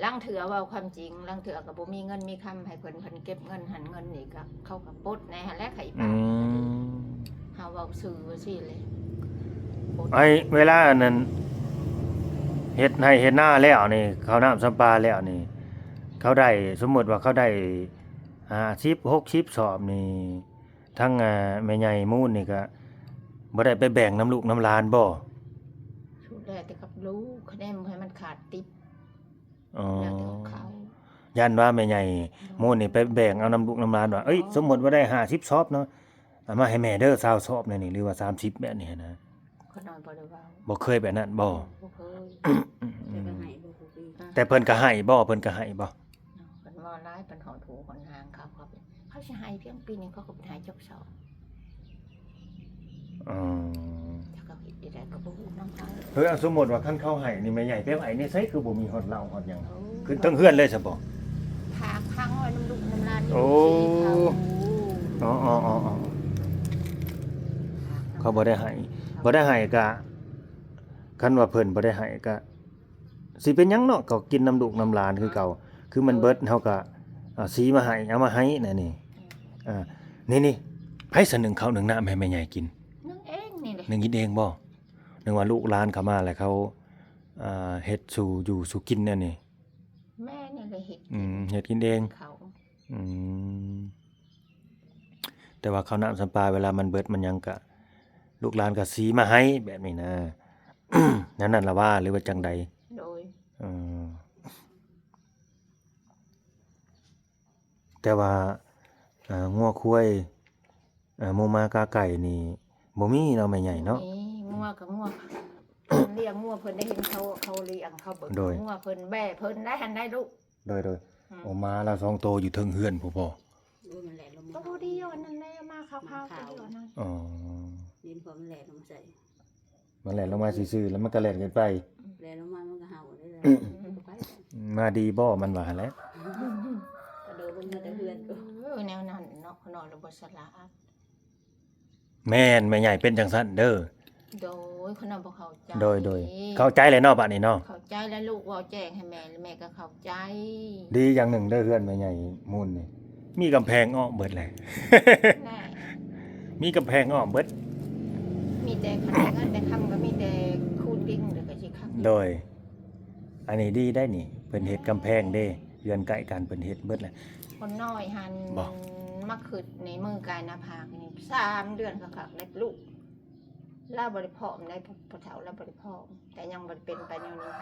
ລາງເທື່ອເວົ້າຄວາມຈິງ ລາງເທື່ອກໍບໍ່ມີເງິນມີຄຳໃຫ້ເພິ່ນ ເພິ່ນເກັບເງິນຫັ້ນເງິນນີ້ ກໍເຂົາກໍປົດແດ່ຫັ້ນແຫຼະ ໃຫ້ ອື ປາກ ມ ເຮົາເວົ້າຊື່ວ່າຊີ້ແຫຼະ ປົດ. ໄອ້ເວລາອັນນັ້ນ ເຮັດໄຮ່ເຮັດນາແລ້ວນີ້ ເຂົ້ານ້ຳສຳປາແລ້ວນີ້ ເຂົາໄດ້ ສົມມຸດວ່າເຂົາໄດ້ຫ້າສິບ ຫົກສິບສອບນີ້ ທາງ ອາ ແມ່ໃຫຍ່ມູນນີ້ກໍບໍ່ໄດ້ໄປແບ່ງນຳລູກນຳຫຼານບໍ່? ສຸດແລ້ວແຕ່ກັບລູກ ຄະແນນບໍ່ໃຫ້ມັນຂາດຕິບ. ອໍ ແລ້ວແຕ່ເຂົາ. ຢ້ານວ່າແມ່ໃຫຍ່ ໂດຍ ມູນນີ້ໄປແບ່ງເອົານຳລູກນຳຫຼານວ່າ ເອີຍ ອໍ ສົມມຸດວ່າໄດ້ຫ້າສິບສອບເນາະ ເອົາມາໃຫ້ແມ່ເດີຊາວສອບແນວນີ້ ຫຼືວ່າສາມສິບແບບນີ້ຫັ້ນນະ. ຂ້ານ້ອຍບໍ່ໄດ້ເວົ້າ. ບໍ່ເຄີຍແບບນັ້ນບໍ່? ບໍ່ເຄີຍ. ແຕ່ກໍໃຫ້ບໍ່ ແຕ່ເພິ່ນກໍໃຫ້ບໍ່? ເພິ່ນກໍໃຫ້ບໍ່? ເພິ່ນເວົ້າຫຼາຍ ເພິ່ນຮອດຫູຮອດຫາງເຂົາ ເຂົາ ເຂົາຊິໃຫ້ພຽງປີໜຶ່ງ ເຂົາກໍບໍ່ໃຫ້ຈັກສອບ. ອໍ ຈັກເຂົາເຮັດໄດ້ໃດກໍບໍ່ຮູ້ນຳເຂົາ. ເອີ ສົມມຸດວ່າຄັນເຂົາໃຫ້ນີ້ ແມ່ໃຫຍ່ໄປໄວ້ໃນໃສ ຄືບໍ່ມີຮອດເຫຼົ້າຮອດຫຍັງ? ໂອ້ ຂຶ້ນເທິງເຮືອນເລີຍຊະບໍ່? ຝາກຝັງໄວ້ນຳລູກນຳຫຼານ. ໂອ້ ເຂົາ ອໍໆໆໆ ເຂົາບໍ່ໄດ້ໃຫ້ ບໍ່ໄດ້ໃຫ້ກະ ຄັນວ່າເພິ່ນບໍ່ໄດ້ໃຫ້ກະ ຊິເປັນຫຍັງເນາະ ກໍກິນນຳລູກນຳຫຼານຄືເກົ່າ. ຄືມັນເບິດ ເຮົາກໍ ອາ ສີມາໃຫ້ ເອົາມາໃຫ້ແນວນີ້. ອາ ນີ້ໆ ໃຜສະໜຶ່ງເຂົ້າໜຶ່ງນ້ຳໃຫ້ແມ່ໃຫຍ່ກິນ? ໜຶ້ງເອງນີ້ແຫຼະ. ໜຶ້ງກິນເອງບໍ່? ນຶກວ່າລູກຫຼານເຂົ້າມາແລ້ວເຂົາ ອາ ເຮັດສູ່ຢູ່ສູ່ກິນແນວນີ້. ແມ່ນີ້ແຫຼະເຮັດ. ອືມ ເຮັດກິນເອງ. ເຂົ້າ. ອືມ ແຕ່ວ່າເຂົ້ານ້ຳສຳປາ ເວລາມັນເບິດມັນຫຍັງກະ ລູກຫຼານກະສີມາໃຫ້ແບບນີ້ນະ. ແນວນັ້ນລະວ່າ ຫຼືວ່າຈັ່ງໃດ? ໂດຍ. ເອີ ແຕ່ວ່າ ເອີ ງົວຄວາຍ ເອີ ໝູໝາກາໄກ່ນີ້ບໍ່ມີເນາະ ແມ່ໃຫຍ່ເນາະ? ບໍ່ມີ. ງົວກໍງົວ ເພິ່ນລ້ຽງງົວ ເພິ່ນໄດ້ເຫັນເຂົາ ເຂົາລ້ຽງ ເຂົາເບິ່ງ. ໂດຍ. ງົວເພິ່ນແບ້ເພິ່ນໄດ້ຫັ້ນໄດ້ລູກ. ໂດຍໆ. ອືມ. ໂອ ໝາລາວສອງໂຕຢູ່ເທິງເຮືອນພຸ້ນບໍ່? ໂອ້ຍ ມັນແລ່ນລົງມາ. ໂຕດຽວນັ້ນແຫຼະ ໝາຂາວໆ ໂຕດຽວນັ້ນ. ອໍ ດິນ ເພາະມັນແລ່ນລົງມາໃສ່ ມັນແລ່ນລົງມາຊື່ໆ ແລ້ວມັນກໍແລ່ນຂຶ້ນໄປ. ແລ່ນລົງມາມັນກໍເຫົ່າເດ້. ອືມ. ມາດີບໍ່ ມັນວ່າຫັ້ນແຫຼະ. ກະໂດດລົງມາແຕ່ເຮືອນ. ເອີ ແນວນັ້ນເນາະ ເຂົານອນແລ້ວບໍ່ສະຫຼາດ. ແມ່ນ ແມ່ໃຫຍ່ເປັນຈັ່ງຊັ້ນເດີ. ໂດຍ ຂ້ານ້ອຍບໍ່ເຂົ້າໃຈ. ໂດຍໆ ເຂົ້າໃຈແລ້ວເນາະ ບາດນີ້ເນາະ. ເຂົ້າໃຈແລ້ວ ລູກເວົ້າແຈ້ງໃຫ້ແມ່ ແມ່ກໍເຂົ້າໃຈ. ດີຢ່າງໜຶ່ງເດີ ເຮືອນແມ່ໃຫຍ່ມູນນີ້ ມີກຳແພງອ້ອມເບິດແຫຼະ. ແນ່. ມີກຳແພງອ້ອມເບິດ. ມີແຕ່ຄັນເງິນແຕ່ຄຳກໍມີແຕ່ຄູນດິນ ແລ້ວກໍຊິຄັກ. ໂດຍ. ອັນນີ້ດີໄດ໋ນີ້ ເພິ່ນເຮັດກຳແພງເດ້ ເຮືອນໃກ້ກັນເພິ່ນເຮັດເບິດແຫຼະ. ຄົນນ້ອຍຫັ້ນ ບໍ່ ມາຄຶດໃນມື້ກາຍໜ້າຜາກນີ້ ສາມເດືອນຄັກໆ ແລ້ວລູກ ລາວບໍ່ໄດ້ພ້ອມໃດ໋ ພໍ່ເຖົ້າລາວບໍ່ໄດ້ພ້ອມ ແຕ່ຍັງບໍ່ໄດ້ເປັນໄປແນວນີ້.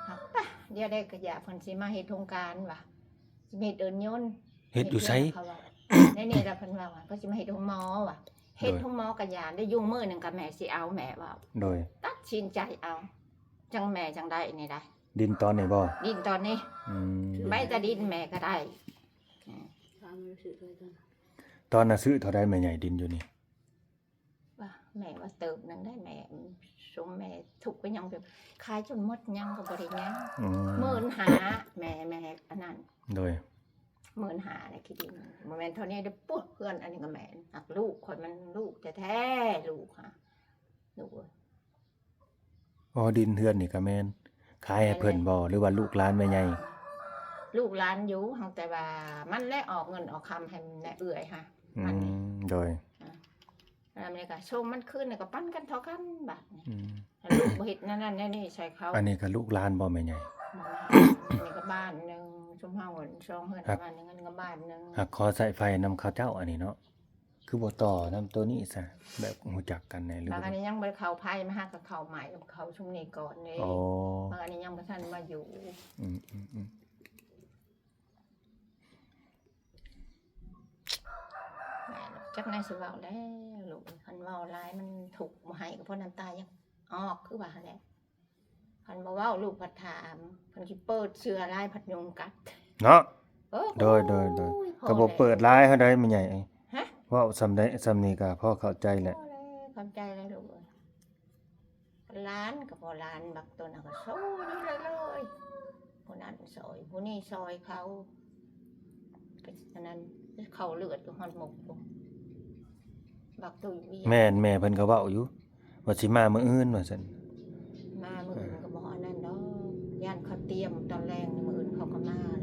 ຫາກປະ ດຽວໃດກໍຢ່າ ເພິ່ນຊິມາເຮັດໂຮງການວ່າ ຊິມາເຮັດເດີ່ນຍົນ. ເຮັດຢູ່ໃສ? ໃນນີ້ລະເພິ່ນເວົ້າວ່າ ເພິ່ນຊິມາເຮັດໂຮງໝໍວ່າ ເຮັດໂຮງໝໍກໍຢ່າ ໄດ້ຢູ່ມື້ໜຶ່ງກໍແມ່ຊິເອົາ ແມ່ເວົ້າ. ໂດຍ. ຕັດສິນໃຈເອົາ ຈັ່ງແມ່ຈັ່ງໄດ້ນີ້ໄດ໋. ດິນຕອນນີ້ບໍ່? ດິນຕອນນີ້. ອືມ. ໃບຕາດິນແມ່ກໍໄດ້. ອືມ. ຕອນນັ້ນຊື້ເທົ່າໃດແມ່ໃຫຍ່ດິນຢູ່ນີ້? ວ່າແມ່ວ່າເຕີບໜຶ່ງໄດ໋ ແມ່ ຊຸມແມ່ທຸກກໍຍັງແບບຂາຍຈົນໝົດຍັງກໍບໍ່ໄດ້ຫຍັງ. ອືມ. ໝື່ນຫ້າ ແມ່ ແມ່ອັນນັ້ນ. ໂດຍ. ໝື່ນຫ້າ ແຫຼະ ທີ່ດິນ ບໍ່ແມ່ນເທົ່ານີ້ເດີ. ປຸ ເຮືອນອັນນີ້ກໍແມ່ນ ຫາກລູກຂ້ອຍມັນລູກແທ້ໆ ລູກຫາ ລູກເອີຍ. ອໍ ດິນເຮືອນນີ້ກໍແມ່ນຂາຍໃຫ້ເພິ່ນບໍ່ ຫຼືວ່າລູກຫຼານແມ່ໃຫຍ່? ລູກຫຼານຢູ່ ຫາກແຕ່ວ່າມັນແຫຼະອອກເງິນອອກຄຳໃຫ້ແມ່ເອື້ອຍຫາ. ອືມ. ອັນນີ້ ໂດຍ. ອາ ແລ້ວມັນກໍສົ່ງມັນຄືນ ແລ້ວກໍປັນກັນເທົ່າກັນບາດນີ້. ອືມ. ແລ້ວລູກບໍ່ເຮັດແນວນັ້ນແນວນີ້ໃສ່ເຂົາ. ອັນນີ້ກໍລູກຫຼານບໍ່ແມ່ໃຫຍ່? ບໍ່ແມ່ນ. ອັນນີ້ກໍບ້ານໜຶ່ງ ຊຸມເຮົາສອງເຮືອນ ບ້ານໜຶ່ງ ອັນນີ້ກໍບ້ານໜຶ່ງ. ຫາກຂໍໃຊ້ໄຟນຳເຂົາເຈົ້າອັນນີ້ເນາະ. ຄືບໍ່ຕໍ່ນຳໂຕນີ້ຊະ ແບບຮູ້ຈັກກັນແດ່ ຫຼືວ່າ ບາງອັນນີ້ຍັງບໍ່ໄດ້ເຂົ້າໄພ ມາຫາກໍເຂົ້າໃໝ່ ເຂົ້າຊຸມນີ້ກ່ອນເດ້. ອໍ. ບາງອັນນີ້ຍັງບໍ່ທັນມາຢູ່. ອືມໆໆ. ແມ່ນ ຈັກແນວຊິເວົ້າແລ້ວລູກ ຄັນເວົ້າຫຼາຍມັນທຸກ ບໍ່ໃຫ້ກໍເພາະນ້ຳຕາຢາກອອກ ຄືວ່າຫັ້ນແຫຼະ. ຄັນບໍ່ເວົ້າ ລູກພັດຖາມ ເພິ່ນຊິເປີດເສື້ອຫຼາຍ ພັດຍຸງກັດເນາະ. ໂດຍໆ ກໍບໍ່ເປີດຫຼາຍເທົ່າໃດແມ່ໃຫຍ່. ຮະ? ເວົ້າສ່ຳໃດສ່ຳນີ້ກໍພໍເຂົ້າໃຈແຫຼະ. ເຂົ້າໃຈແລ້ວລູກເອີຍ. ຫຼານກໍບໍ່ ຫຼານບັກຕົນກໍໂຊຢູ່ເລື້ອຍໆ ຜູ້ນັ້ນຊ່ອຍ ຜູ້ນີ້ຊ່ອຍເຂົາ. ອັນນັ້ນເຂົ້າເລືອດຢູ່ຮອດໝົກພຸ້ນ. ບັກຕຸ້ຍວຽກ ແມ່ນ ແມ່ເພິ່ນກໍເວົ້າຢູ່ ວ່າຊິມາມື້ອື່ນວ່າຊັ້ນ. ມາມື້ອື່ນກໍບໍ່ອັນນັ້ນດອກ ຢ້ານເຂົາຕຽມຕອນແລງ ມື້ອື່ນເຂົາກໍມາເລີຍ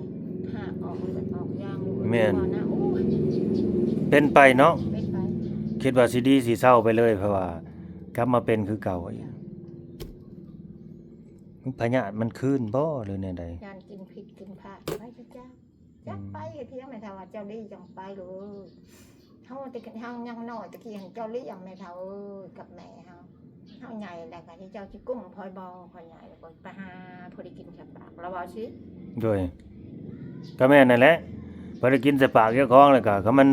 ຫາກອອກເລືອດອອກຢາງ ແມ່ນ ວ່ານະ ໂອ້ຍ ເປັນໄປເນາະ ເປັນໄປ ຄິດວ່າຊິດີຊິເຊົາໄປເລີຍ ເພາະວ່າກັບມາເປັນຄືເກົ່າອີກ. ພະຍາດມັນຄືນບໍ່ ຫຼືແນວໃດ? ຢ້ານກິນຜິດກິນພາດໄປຈັກຢ່າງ ຈັກໄປ ອືມ ກະຖຽງແມ່ເຖົ້າວ່າ ເຈົ້າດີຈັ່ງໄປລູກເອີຍ. ເຮົາແຕ່ເຮົາຍັງນ້ອຍຕະກີ້ຫັ້ນ ເຈົ້າລ້ຽງແມ່ເຖົ້າເອີຍກັບແມ່ເຮົາ ເຮົາໃຫຍ່ແລ້ວກະເຈົ້າຊິກຸ້ມຂ້ອຍບໍ່ ຂ້ອຍໃຫຍ່ແລ້ວ ຂ້ອຍໄປຫາພໍໄດ້ກິນສະປາກ ລາວເວົ້າຊີ້. ໂດຍ ກໍແມ່ນນັ້ນແຫຼະ ພໍໄດ້ກິນສະປາກເຈົ້າຂອງ ແລ້ວກະຄັນມັນ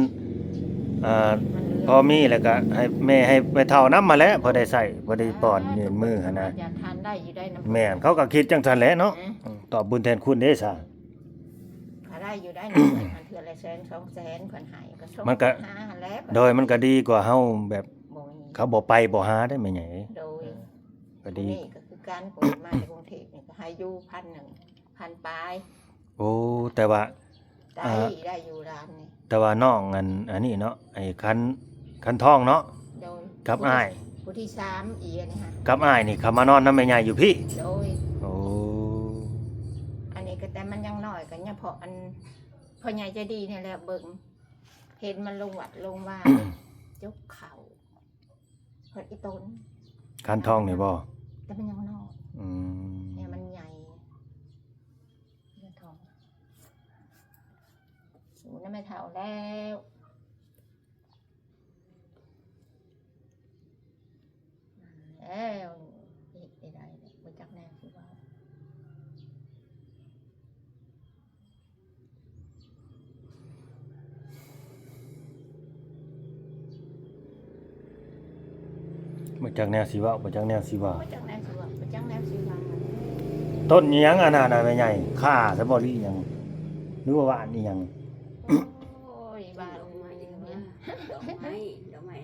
ເອີ ມັນເຫຼືອ ພໍມີແລ້ວກະໃຫ້ແມ່ໃຫ້ແມ່ເຖົ້ານຳຫັ້ນແຫຼະ ພໍໄດ້ໃຊ້ ພໍໄດ້ປ້ອນ ອ່າ ຍື່ນມືຫັ້ນນະ ຢາກທານໄດ້ຢູ່ໄດ໋ນຳ ແມ່ນ ເຂົາກໍຄິດຈັ່ງຊັ້ນແຫຼະເນາະ ອືມ ຕອບບຸນແທນຄຸນເດ້ຊະ. ກໍໄດ້ຢູ່ໄດ໋ນຳເພິ່ນ ເທື່ອລະແສນສອງແສນເພິ່ນໃຫ້ ກໍສົ່ງ ມັນກໍ ຫາຫັ້ນແຫຼະ ໂດຍ ມັນກໍດີກວ່າເຮົາແບບ ບໍ່ມີ ເຂົາບໍ່ໄປບໍ່ຫາໄດ໋ແມ່ໃຫຍ່ເອີຍ. ໂດຍ ກໍດີ ນີ້ກໍຄືກັນ ເປີດມາແຕ່ກຸງເທບນີ້ກໍໃຫ້ຢູ່ພັນໜຶ່ງ ພັນປາຍ. ໂອ້ ແຕ່ວ່າ ໄດ້ ອ່າ ໄດ້ຢູ່ຫຼານນີ້ ແຕ່ວ່ານ້ອງອັນ ອັນນີ້ເນາະ ໄອ້ຄັນ ຄັນທອງເນາະ ໂດຍ ກັບອ້າຍ ຜູ້ທີ ຜູ້ທີສາມອີກອັນນີ້ຫະ ກັບອ້າຍນີ້ເຂົາມານອນນຳແມ່ໃຫຍ່ຢູ່ພີ້. ໂດຍ ໂອ້ ອັນນີ້ກໍແຕ່ມັນຍັງນ້ອຍ ກໍຍັງເພາະອັນ ພໍ່ໃຫຍ່ໃຈດີນີ້ແຫຼະເບິ່ງ ເຫັນມັນລົງວັດລົງວາ ຈົກເຂົ້າ ເພິ່ນອີຕົນ ຄັນທອງນີ້ບໍ່? ແຕ່ມັນຍັງນ້ອຍ ອືມ ແຕ່ມັນໃຫຍ່ ຄັນທອງ ສູນນຳແມ່ເຖົ້າແລ້ວ ແລ້ວ ເຮັດໄດ້ໄດ້ແລ້ວ ບໍ່ຈັກແນວຊິເວົ້າ. ບໍ່ຈັກແນວຊິເວົ້າ ບໍ່ຈັກແນວຊິວ່າ ບໍ່ຈັກແນວຊິເວົ້າ ບໍ່ຈັກແນວຊິວ່າ. ຕົ້ນອີ່ຫຍັງອັນນັ້ນນະແມ່ໃຫຍ່ ຂ່າຊະບໍ່ ຫຼືອີ່ຫຍັງ ຫຼືວ່າຫວ່ານອີ່ຫຍັງ? ໂອ້ຍ ວ່າດອກໄມ້ ດອກໄມ້ ດອກໄມ້ ດອກໄມ້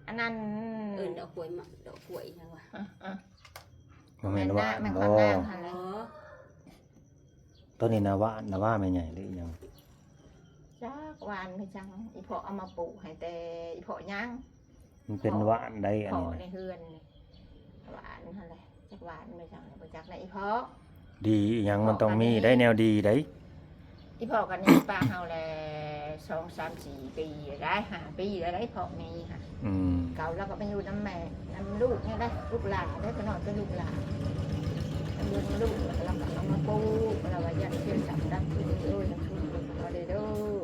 ອັນນັ້ນ ເອີ້ນດອກກ້ວຍມະ ດອກກ້ວຍອີ່ຫຍັງວະ? ບໍ່ແມ່ນຫວ່ານບໍ່? ແມ່ນນະ ແມ່ນຂອງນາງຫັ້ນແຫຼະ. ອໍ ໂຕນີ້ນະຫວ່ານ ນະຫວ່ານແມ່ໃຫຍ່ ຫຼືອີ່ຫຍັງ? ຈັກຫວ່ານຄືຫຍັງ ອີ່ພໍ່ເອົາມາປູກໃຫ້ແຕ່ອີ່ພໍ່ຍັງ. ມັນເປັນຫວ່ານໃດອັນນີ້ນະ ໃນເຮືອນນີ້ ຫວ່ານຫັ້ນແຫຼະ ຈັກຫວ່ານຄືຫຍັງ ບໍ່ຈັກນະອີ່ພໍ່. ດີອີ່ຫຍັງມັນຕ້ອງມີໄດ໋ ແນວດີໄດ໋. ອີ່ພໍ່ກໍໜີປະເຮົາແຫຼະ ສອງສາມສີ່ປີໄດ້ ຫ້າປີໄດ້ ພໍ່ໜີຫະ. ອືມ ເກົ່າລາວກໍໄປຢູ່ນຳແມ່ ນຳລູກນີ້ແຫຼະ ລູກຫຼ້າໄດ້ ໄປນອນກັບລູກຫຼ້າ ໄປຢູ່ນຳລູກ ແລ້ວກໍເອົາມາປູກ ລາວວ່າຢ້ານເສຍສັນດັບ ເອີຍ ເອົາເດີ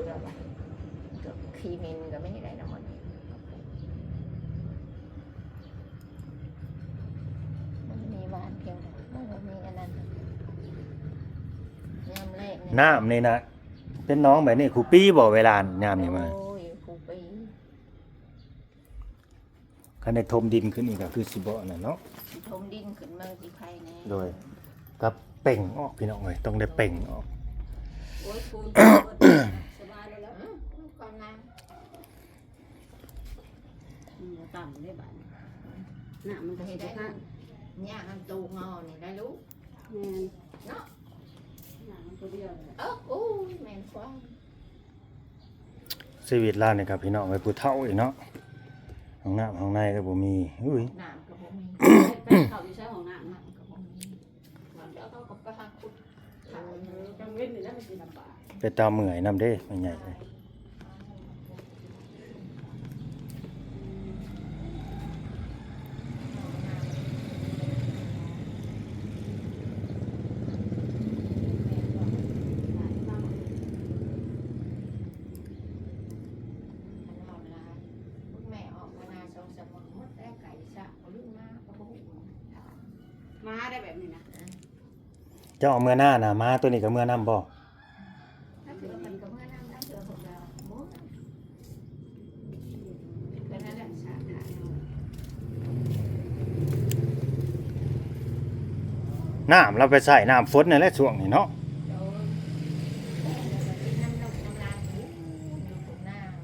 ລາວວ່າ ຂີ້ເໝັນກໍມີໄດ້ນຳໝົດ. ມັນມີຫວ່ານພຽງໃດ ມັນບໍ່ມີອັນນັ້ນ. ຍາມແລງນີ້ ນ້ຳນີ້ນະ ເປັນໜອງແບບນີ້ຄູ່ປີບໍ່ ເວລາຍາມນີ້ມາ? ໂອ້ຍ ຄູ່ປີ. ຄັນໄດ້ຖົມດິນຂຶ້ນອີກກໍຄືຊິບໍ່ອັນນັ້ນເນາະ ຊິຖົມດິນຂຶ້ນມາຊິໄຄແດ່. ໂດຍ ກັບເປັ່ງອອກ ພີ່ນ້ອງເອີຍ ຕ້ອງໄດ້ເປັ່ງອອກ. ໂອ້ຍ ປູນ ສະບາຍແລ້ວ ອືມ ກ່ອນນາງ ມັນບໍ່ຕ່ຳເດ້ບາດນີ້ ນ້ຳມັນກໍຊິບໍ່ຄັກ ຍ່າງອັນໂຕງໍນີ້ໄດ້ລູກ. ແມ່ນເນາະ ນ້ຳມັນໂຕດຽວນີ້ແຫຼະ. ເອີ ໂອ້ຍ ແມ່ນຄວາມ ຊີວິດລາວນີ້ກໍ ພີ່ນ້ອງເອີຍ ຜູ້ເຖົ້າອີກເນາະ ຫ້ອງນ້ຳຫ້ອງໃນກໍບໍ່ມີ. ອຸ້ຍ ນ້ຳກໍບໍ່ມີ ໄປເຂົ້າຢູ່ໃສຫ້ອງນ້ຳ? ນ້ຳກໍບໍ່ມີ ເຂົາກໍໄປຫາຂຸດ ເອີ ກາງເວັນນີ້ແຫຼະມັນຊິລຳບາກ. ເປັນຕາເມື່ອຍນຳເດ້ ແມ່ໃຫຍ່ເອີຍ. ມາໄດ້ແບບນີ້ນະ ເຈົ້າເອົາເມືອນານະ ໝາໂຕນີ້ກໍເມືອນຳບໍ່? ນ້ຳລາວໄປໃຊ້ນ້ຳຝົນນັ້ນແຫຼະຊ່ວງນີ້ເນາະ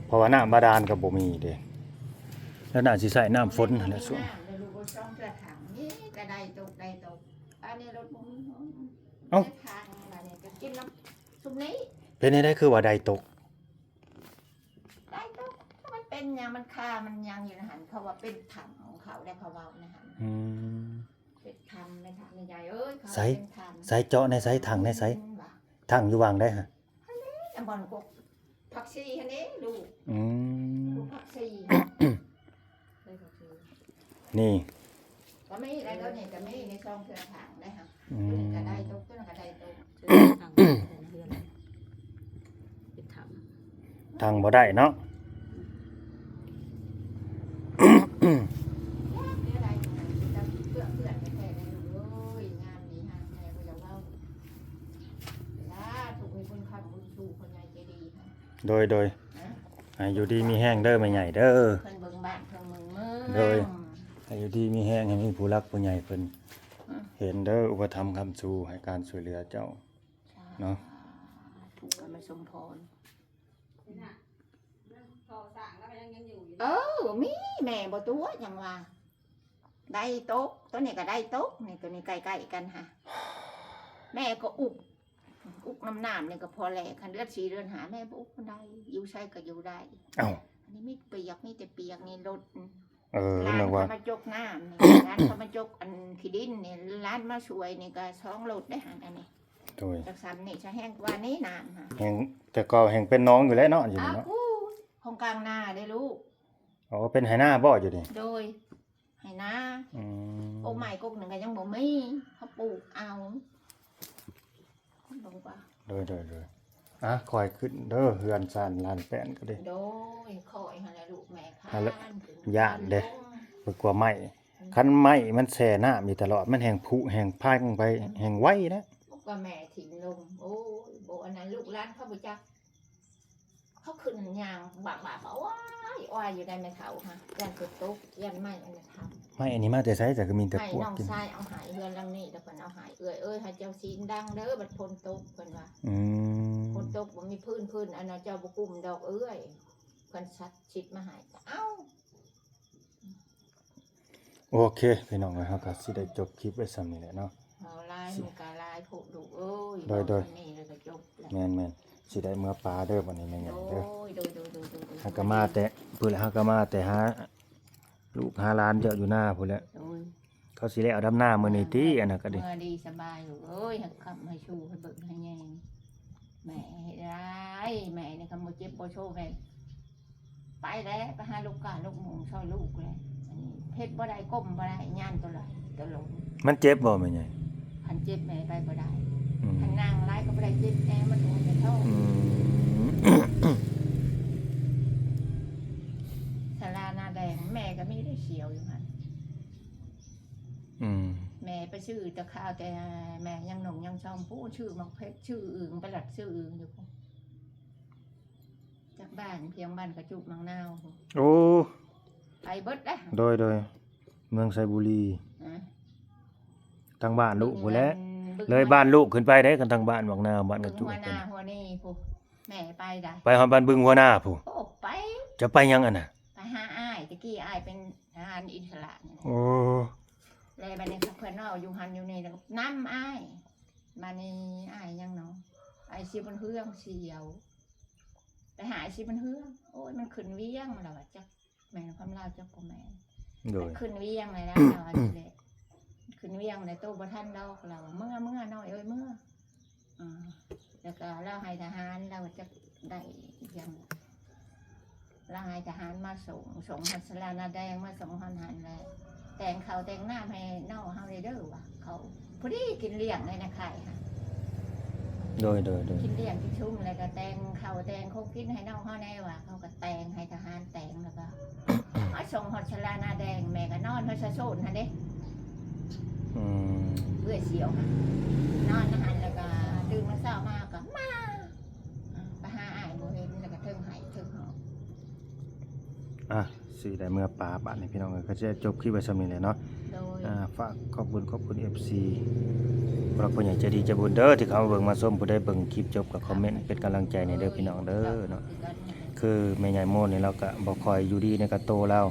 ເພາະວ່ານ້ຳບາດານກໍບໍ່ມີເດ້ ລາວໜ້າຊິໃຊ້ນ້ຳຝົນຫັ້ນແຫຼະຊ່ວງ ເອົ້າ ເປັນແນວໃດຄືວ່າໄດ້ຕົກ? ໄດ້ຕົກ ມັນເປັນ ຍັງມັນຄາ ມັນຍັງຢູ່ໃນຫັ້ນ ເຂົາວ່າເປັນຖ້ຳຂອງເຂົາ ແລ້ວເຂົາເວົ້າໃນຫັ້ນ ອືມ ເປັນຖ້ຳ ແມ່ນຖ້ຳ ແມ່ໃຫຍ່ເອີຍ ເຂົາ ໃສ ເປັນຖ້ຳ ໃສ ເຈາະໃນໃສ ຖັງໃນໃສ ອືມ ວ່າ ຖັງຢູ່ຫວ່າງໃດຫະ? ອັນນີ້ ອັນບ່ອນກົກຜັກຊີຫັ້ນເດ້ລູກ ອືມ ກົກຜັກຊີ ເອີ ຜັກຊີ ນີ້ ກໍມີໄດ້ ໂຕນີ້ກໍມີໃນຊ່ອງເທື່ອທາງໄດ້ຫະ ອືມ ໂຕນີ້ກໍໄດ້ຕົກ ໂຕນັ້ນກໍໄດ້ຕົກ ເປັນຖັງ ຖັງບໍ່ໄດ້ເນາະ ເພື່ອນແທ້ໆ ເດ້ລູກເອີຍ ງາມດີຫາກແມ່ບໍ່ຢາກເວົ້າ ສາທຸ ມີບຸນຄ້ຳບຸນຊູ ພໍ່ໃຫຍ່ໃຈດີ ໂດຍ ໂດຍ ນະ ໃຫ້ຢູ່ດີມີແຮງເດີແມ່ໃຫຍ່ເດີ ເພິ່ນເບິ່ງບ້ານເພິ່ນເມືອງ ໂດຍ ໃຫ້ຢູ່ດີມີແຮງ ໃຫ້ມີຜູ້ຫຼັກຜູ້ໃຫຍ່ເພິ່ນ ອືມ ເຫັນເດີ ອຸປະຖຳຄ້ຳຊູ ໃຫ້ການຊ່ວຍເຫຼືອເຈົ້າ ສາທຸ ເນາະ ກະມາສົມພອນ ເອີ ມີແມ່ບໍ່ຕົວະ ຫຍັງວ່າ ໄດ້ຕົກ ໂຕນີ້ກໍໄດ້ຕົກ ນີ້ ໂຕນີ້ໃກ້ໆກັນຫະ ແມ່ກໍອຸກ ອຸກນ້ຳນ້ຳນີ້ກໍພໍແລ້ວ ຄັນເດືອນສີ່ເດືອນຫ້າ ແມ່ບໍ່ອຸກປານໃດ ຢູ່ໃສກໍຢູ່ໄດ້ ເອົ້າ ອັນນີ້ມີປຽກ ມີແຕ່ປຽກນີ້ລົດ ເອີ ຫຼານເຂົາມາຈົກນ້ຳນີ້ ຫຼານເຂົາມາຈົກອັນຂີ້ດິນນີ້ ຫຼານມາຊ່ວຍນີ້ກໍສອງລົດໄດ້ຫັ້ນ ອັນນີ້ ໂດຍ ຈັກສ່ຳນີ້ ສະແຮງກວ່ານີ້ນ້ຳຫະ ແຮງ ແຕ່ເກົ່າແຮງເປັນໜອງຢູ່ແລ້ວເນາະ ຢູ່ນີ້ເນາະ ຂອງກາງນາເດ້ລູກ ອໍ ເປັນໄຮ່ນາບໍ່ຢູ່ນີ້? ໂດຍ ໄຮ່ນາ ອືມ ກົກໄມ້ກົກໜຶ່ງກໍຍັງບໍ່ມີ ເຂົາປູກເອົາ ເບິ່ງວ່າ ໂດຍ ໂດຍ ໂດຍ ອ່ະ ຄ່ອຍຂຶ້ນເດີ ເຮືອນຊານລານແປ້ນກໍດີ ໂດຍ ຄ່ອຍຫັ້ນແຫຼະລູກ ແມ່ຄານ ຢ້ານເດ້ ເພິ່ນກວ່າໄມ້ ອືມ ຄັນໄມ້ມັນແຊ່ນ້ຳຢູ່ຕະຫຼອດ ມັນແຮ່ງຜຸແຮ່ງພັງໄປ ອືມ ແຮ່ງໄວນະ ກວ່າແມ່ຖິ້ມລົງ ໂອ້ຍ ບໍ່ ອັນນັ້ນລູກຫຼານເຂົາບໍ່ຈັກ ເຂົາຂຶ້ນຍ່າງບາບໆ ໂອ້ຍ ໂອ້ຍ ຢູ່ໃນແມ່ເຖົ້າຫະ ຢ້ານເພິ່ນຕົກ ຢ້ານໄມ້ອັນນັ້ນທັບ ໄມ້ອັນນີ້ມາແຕ່ໃສ? ຈະຄືມີແຕ່ ໄມ້ ພວກ ນ້ອງຊາຍເອົາໃຫ້ ເຮືອນຫຼັງນີ້ ແລ້ວເພິ່ນເອົາໃຫ້ ເອື້ອຍເອີຍ ໃຫ້ເຈົ້າສຽງດັງເດີ ບັດຝົນຕົກ ເພິ່ນວ່າ ອືມ ຝົນຕົກບໍ່ມີພື້ນ ພື້ນອັນນັ້ນເຈົ້າບໍ່ກຸ້ມດອກເອື້ອຍ ເພິ່ນສັດສິດມາໃຫ້ ເອົ້າ ໂອເຄ ພີ່ນ້ອງເອີຍ ເຮົາກໍຊິໄດ້ຈົບຄລິບໄວ້ສ່ຳນີ້ແຫຼະເນາະ ເວົ້າຫຼາຍມັນກໍຫຼາຍໂພດລູກເອີຍ ໂດຍ ໂດຍ ເວົ້າສ່ຳນີ້ແລ້ວກໍຈົບແລ້ວ ແມ່ນໆ ຊິໄດ້ເມືອປາເດີບັດນີ້ແມ່ໃຫຍ່ເດີ ໂດຍ ໂດຍ ໂດຍ ເຮົາກໍມາແຕ່ ພຸ້ນແຫຼະ ເຮົາກໍມາແຕ່ຫາລູກຫາຫຼານເຈົ້າຢູ່ນາພຸ້ນແຫຼະ ໂດຍ ເຂົາຊິແລ້ວດຳນາມື້ນີ້ຕິ ອັນນັ້ນກໍດີ ເມືອດີສະບາຍລູກເອີຍ ໃຫ້ຄ້ຳໃຫ້ຊູໃຫ້ເບິ່ງໃຫ້ແຍງ ແມ່ເຮັດໄດ້ ແມ່ນີ້ຄັນບໍ່ເຈັບບໍ່ໂຊແມ່ ໄປແລ້ວ ໄປຫາລູກກາລູກໝູ່ຊ່ອຍລູກແລ້ວ ອັນນີ້ເຮັດບໍ່ໄດ້ ກົ້ມບໍ່ໄດ້ ຍານຕົວຫຼາຍຕົວລົງ ມັນເຈັບບໍ່ແມ່ໃຫຍ່? ຄັນເຈັບແມ່ໄປບໍ່ໄດ້ ອືມ ຄັນນັ່ງຫຼາຍກໍບໍ່ໄດ້ ເຈັບແອວມັນໂດນແຕ່ທ້ອງ ອືມ ສາລານາແດງ ແມ່ກໍມີໄດ້ສຽວຢູ່ຫັ້ນ ອືມ ແມ່ໄປຊື້ແຕ່ຂ້າວ ແຕ່ແມ່ຍັງໜຸ່ມຍັງຊອມ ຜູ້ຊື້ໝາກເຜັດ ຊື້ອຶ່ງ ໄປລັດຊື້ອຶ່ງຢູ່ພຸ້ນ ຈາກບ້ານພຽງບ້ານກະຈຸໝາກນາວພຸ້ນ ໂອ້ ໄປເບິດເດ້ ໂດຍ ໂດຍ ເມືອງໄຊບູລີ ອືມ ທາງບ້ານລູກພຸ້ນແຫຼະ ເລີຍບ້ານລູກຂຶ້ນໄປເດ້ ຄັນທາງບ້ານໝາກນາວ ບ້ານກະຈຸ ຫົວໜ້າຫົວນີ້ພຸ້ນ ແມ່ໄປໄດ້ ໄປຮອດບ້ານບຶງຫົວໜ້າພຸ້ນ ໂອ້ ໄປ ຈະໄປຫຍັງອັນນ່ະ? ໄປຫາອ້າຍ ແຕ່ກີ້ອ້າຍເປັນທະຫານອິດສະຫຼະນີ້ ໂອ້ ແລ້ວບັດນີ້ເພິ່ນເວົ້າຢູ່ຫັ້ນຢູ່ນີ້ ແລ້ວນຳອ້າຍ ບັດນີ້ອ້າຍຫຍັງເນາະ ອ້າຍສີບຸນເຮືອງ ສຽວ ໄປຫາອ້າຍສີບຸນເຮືອງ ໂອ້ຍ ມັນຂຶ້ນວຽງ ລາວວ່າ ຈັກແມ່ນຄວາມລາວ ຈັກບໍ່ແມ່ນ ໂດຍ ມັນຂຶ້ນວຽງແລ້ວ ລາວວ່າຊີ້ແຫຼະ ຂຶ້ນວຽງແລ້ວ ໂຕບໍ່ທັນດອກ ລາວວ່າ ເມືອ ເມືອນ້ອຍເອີຍ ເມືອ ອາ ແລ້ວກໍລາວໃຫ້ທະຫານ ລາວຈັກໄດ້ອີ່ຫຍັງ ລາວໃຫ້ທະຫານມາສົ່ງ ສົ່ງຮອດສາລານາແດງ ມາສົ່ງຮອດຫັ້ນແຫຼະ ແຕ່ງເຂົ້າແຕ່ງນ້ຳໃຫ້ນ້ອງເຮົາແດ່ເດີວ່າ ເຂົາພໍດີກິນລ້ຽງໃນນາໄຂ່ຫັ້ນ ໂດຍ ໂດຍ ໂດຍ ກິນລ້ຽງກິນຊຸມ ແລ້ວກໍແຕ່ງເຂົ້າແຕ່ງຂອງກິນໃຫ້ນ້ອງເຮົາແດ່ວ່າ ເຂົາກໍແຕ່ງໃຫ້ທະຫານແຕ່ງ ແລ້ວກໍ ມາສົ່ງຮອດສາລານາແດງ ແມ່ກໍນອນຮອດສະໂຊນຫັ້ນເດ້ ອືມ ເອື້ອຍສຽວຫັ້ນ ນອນຫັ້ນ ແລ້ວກໍຕື່ນມາເຊົ້າມາກໍມາ ອ່າ ໄປຫາອ້າຍບໍ່ເຫັນ ແລ້ວກໍເທິງໄຫ້ເທິງຮ້ອງ ອ່ະ ຊິໄດ້ເມືອປາບາດນີ້ພີ່ນ້ອງເອີຍ ກໍຈະຈົບຄລິບໄວ້ສ່ຳນີ້ແຫຼະເນາະ ໂດຍ ອ່າ ຝາກຂອບຄຸນ ຂອບຄຸນ ເອັຟຊີ ຜູ້ຫຼັກຜູ້ໃຫຍ່ໃຈດີໃຈບຸນເດີ ທີ່ເຂົ້າມາເບິ່ງມາຊົມ ຜູ້ໃດເບິ່ງຄລິບຈົບກໍຄອມເມັນເປັນກຳລັງໃຈແດ່ເດີ ພີ່ນ້ອງເດີເນາະ ຄືແມ່ໃຫຍ່ໂມນີ້ລາວກໍບໍ່ຄ່ອຍຢູ່ດີໃນກະໂຕລາວ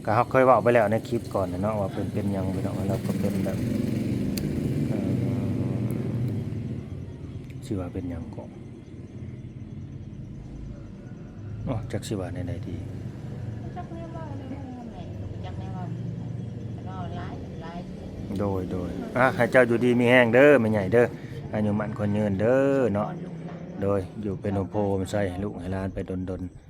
ກໍເຮົາເຄີຍເວົ້າໄປແລ້ວໃນຄລິບກ່ອນເນາະ ວ່າເພິ່ນເປັນຫຍັງພີ່ນ້ອງ ລາວກໍເປັນແບບ ເອີ ຊິວ່າເປັນຫຍັງກໍ ໂອ້ ຈັກຊິວ່າແນວໃດດີ ໂດຍ ໂດຍ ອ່ະ ໃຫ້ເຈົ້າຢູ່ດີມີແຮງເດີແມ່ໃຫຍ່ເດີ ອາຍຸໝັ້ນຂວັນຍືນເດີເນາະ ໂດຍ ຢູ່ເປັນຮົ່ມໂພຮົ່ມໄຊໃຫ້ລູກໃຫ້ຫຼານໄປດົນໆ.